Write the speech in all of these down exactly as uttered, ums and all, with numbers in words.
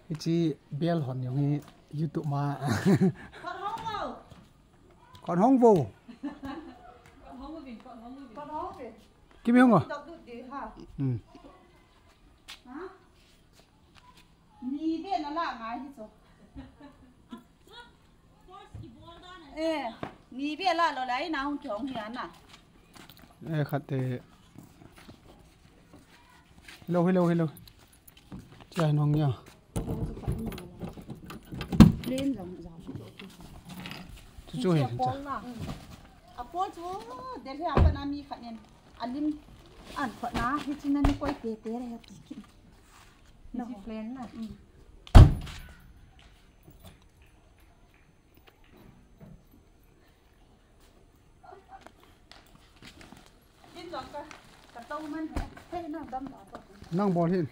Hichi bel hon jong hi YouTube ma. Kon hong vo. Kimi hong o. Hmm. Ni be na la ngai hi chu. Eh, ni be la lo lai na hung chong hi ana. Eh, khat te. Hello, hello, hello. Chai nong ya. Plain jong jao. Chu chu hi. Apol na. Apol chu Delhi a pat na mi khat nen. Alim an khat na hi chin na ni koi te te re ti ki. No. Plain na. Nang bol hin.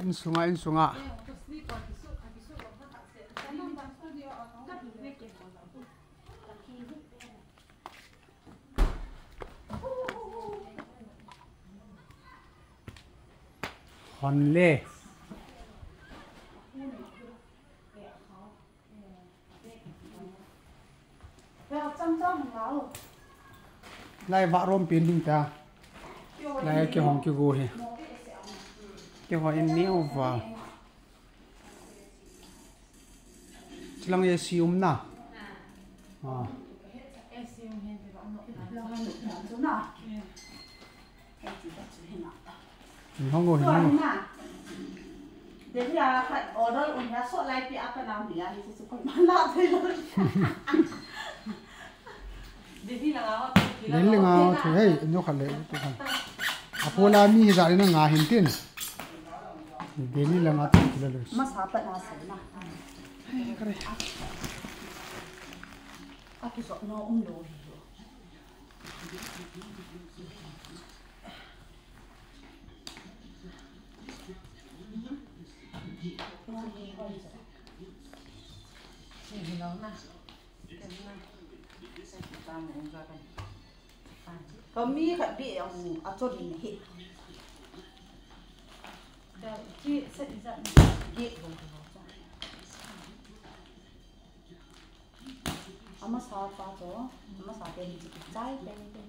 In sunga, in sunga. Hon le. Lai va rom pin ding ta. Lai ke hong ke go he. Ke ho in ni ova. Chilang ye sium na. Ah. Hong o, hong o. Delhi a khat order un ya so lai pi apa nam ya hi su koi mana thei lo. Delhi la nga ho thei. Delhi la nga ho thei, hei, nyo khat le tu khan. Apola mi hi za na nga hin tin. Delhi la nga tu kila lo. Masa pa na sa na. Hei, kare. Aki so no um lo hi. Kami khat bi ang a chot in hi. Ki sa i za ni. Ki bo ko. Ama sa pa to, ama sa te ni chai te ni.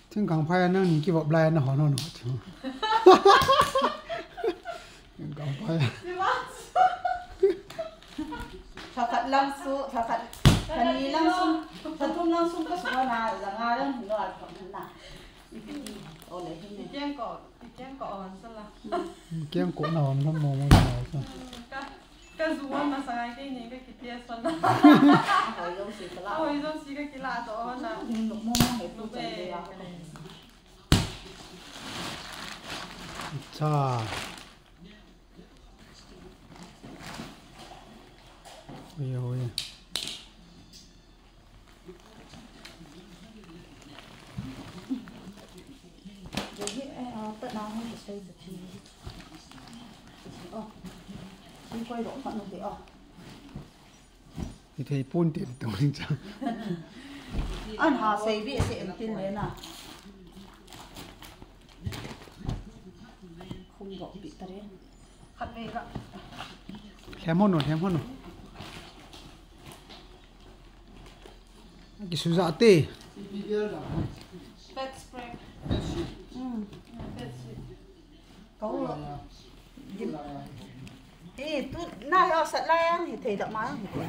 Thingkang phai nang ni kivop lai na hon hon ho. Thingkang phai. Thakhat lang su, thakhat, thani lang su, thathum lang su ka su na, la nga lang no al kham na. Ole hin ne. Keng ko, keng ko on sa la. Keng ko na on mo mo sa. Ka Ka zu hon masang a kei ni ka kitest hon na. Ahoi jouse ka la. Ahoi jouse ka kila to hon na. Hing luk mo mo he pu chan de ya. Cha. Oi, oi. Hithei pon ti tu ni cha. An ha sei bi se em tin le na. Khum ro pi ta re. Khat ve ka. Lhem hon o, lhem hon o. Kisuja te. Fat spread. Mm. Fat spread. Kau. Eh, tu na ya sat la yang hi thei da ma yang hi.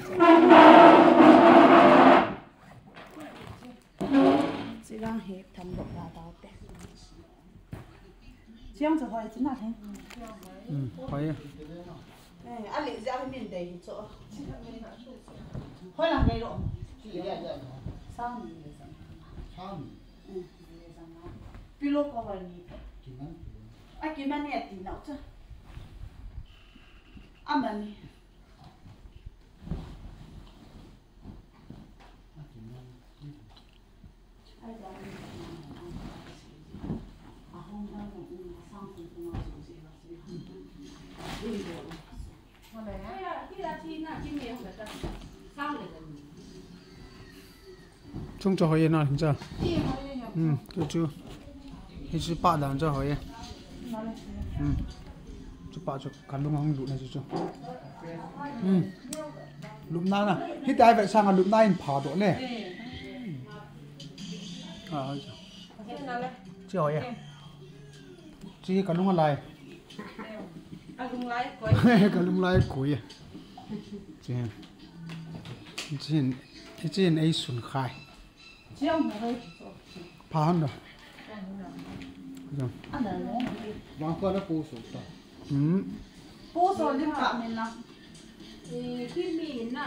Sila hi tham lo la da te. Chiang chu hoi chu na thei. Hmm, hoi. Eh, a le ja min dei chu. Hoi lang dei lo. Sang ni le sang. Sang ni. Hmm, le sang na. Pillow cover ni. Kiman. A kiman ni a ti nau chu. A man ni. Tung chu hoi na hin cha. Hmm, chu chu. Hichu pa dan chu hoi. Hmm. Chu pa chu kalung hung lut na chu chu. Hmm. Lupna na. Hitia ve sanga lupna in pha doh ne. Ah, hoi chu. Chu hoi. Chu kalung alai. Kalung lai koi. Kalung lai koi. Chu. Chu. Chu ei sun khai. Pha han da. Vang ko na pu su ta. Hmm. Pu su lim ka min na. Eh, ki min na.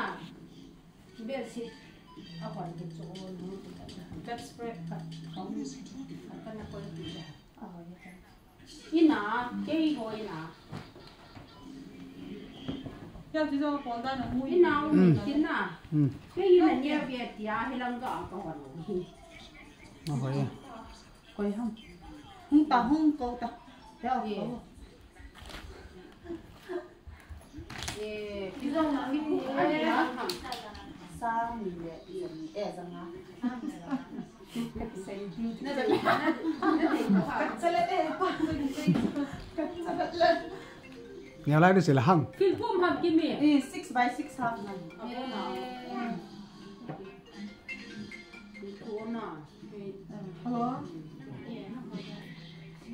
Bedsheet. A hon ki chu. Bedspread. Ka na ko ki. Ina, kei ho ina. Ina, um, ina. Kei ina nia bia tia, hilang ka ka hon. Koi ham. Hung ta, hung ko ta. Neo lai du sila hang. Fil pum ham kimi. Eh, six by six ham. Hello.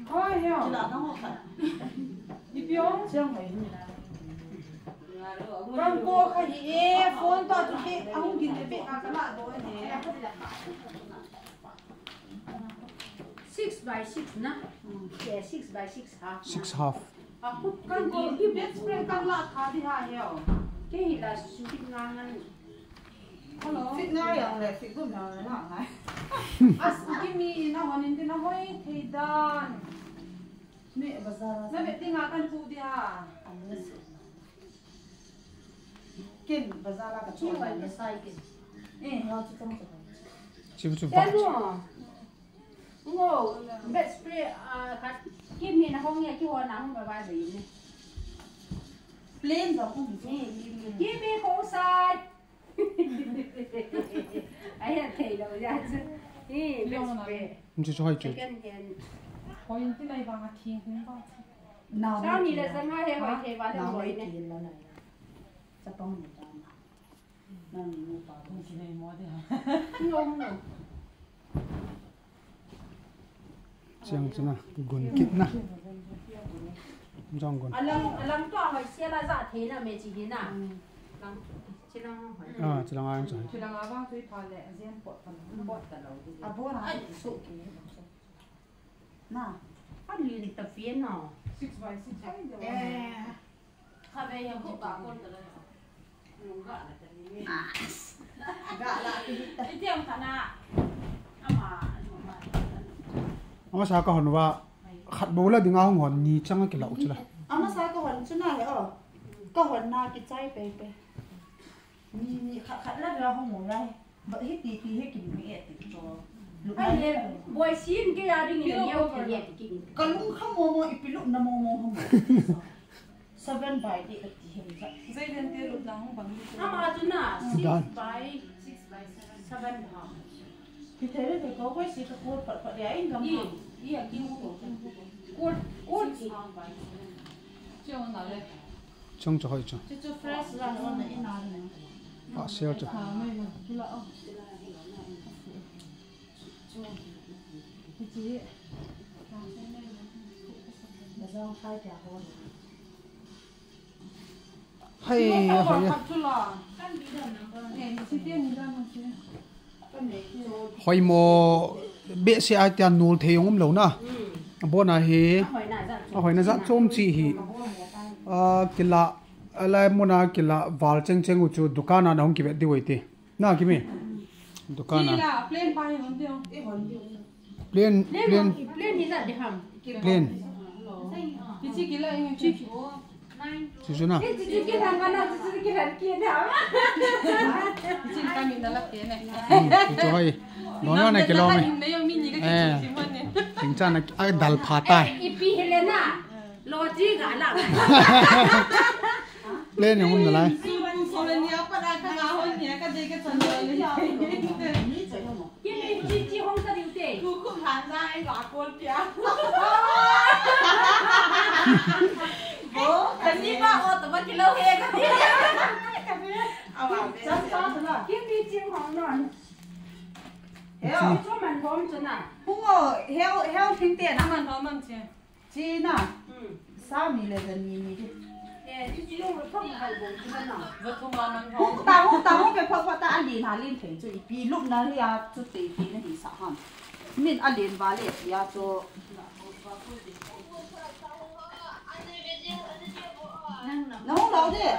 Hoi, heo. Ipi ong? Rang ko kha hi e, phone to tu ke, ahung gin le be ka ka la do ne. Six by six na. Yeah, six by six half. Six half. Kan ko ki bedspread kan la tha di ha heo. Ke hi la su ki nga ngan. Hello. Fit ngai ang le, fit gum ang le, na ngai. As, kimi na hon in din a hoi thei dan. Me bazar. Na be tinga kan pu dia. Kin bazar la ka chu. Chi bai na sai kin. Eh, ha chu tong chu. Chi chu ba. Ngo, bedspread, ah, khat, kimi na hong ya, ki hon na hong ba ba ba yin. Plain ba hong. Kimi ko sai. Ai, thei lo ya chu. Ni, bedspread. Chu chu hoi chu. Second hand. Hoi ti lai ba nga thing hung ba. Na. Sa ni le sa nga he hoi thei ba le hoi ne. Sa pang ni ta na. Nang ni mo pa. Hung ki nei mo de ha. No, no. Chiang chuna, gun kit na. Jong gun. Alang, alang to hoi sia la za the na me chi hi na. Lang, chi lang hoi. Ah, chi lang ang choi. Chi lang abang tui pha le, jen pot ta lo. Pot ta lo. Abon ai su ki. Na. Alin ta fie na. Six by six. Eh. Amasa ka hon uva, khat bou la dinga hung hon ni chang a kilau chula. Amasa ka hon chuna he o. Ka hon na kichai pei pei. Ni, ni khat, khat la dinga hung hon lai. Ba, hiti, ti, he kin mi e ti cho. Ai, le, boy sin ke ya ding ni yo ke ye ti kin. Ka lung kha mo mo, ipi lung na mo mo mo. Seven by eight ti he ja. Zai den te lung na hung bang ni. Ama tu na, six by, six by seven. Seven ha. Ki thele te ko ko si ka ko pa pa ya in gam. Ye, ye, ki ko. Ko, ko. Six by seven. Cho na le. Chung chu hoi chu. Chu chu fresh la hon na ina ni. Pa sel chu. Hai, hoi. Hoimo behseh a tia nul thei jong umlou na. Abona hi, ahoina jat chom chi hi. A, kila, alai muna kila val cheng cheng u chu dukan a na hung kivet diu ahi ti. Na kimi. Dukan a. Kila, plain pa hi hon diu. Plain, plain. Plain hi jat di ham. Plain. Kichi kila hi. Chu chu na. Hmm, chu chu hoi. No, no, na kilo me. Eh. Tingcha na, a dal pha tai. Ipi hele na. Lo chi ga la. Plain jong um nalai. Ni pa ni a pa da ka ga hon ni ka de ka chan lo ni. Chi chi hong ta diu te. Tu kum han na ai la kol pia. Bo, kani ba o to ba kilo he kati. Awa be. Chang sa na. Kim bi chi hong non. Heo. Chi chu man hom chu na. Hung o, heo, heo thing te na. Man hom man chi. Chi na. Hmm. Sa mi le zan mi mi di. Eh, chi chi hong lo thong hai bong chi na. Hung ta, hung ta, hung pe pha pha ta an di na lin thei chu ipi lup na hi a chu te pi na hi sa ham. Min a lin va le pi a chu. Na hung lo de.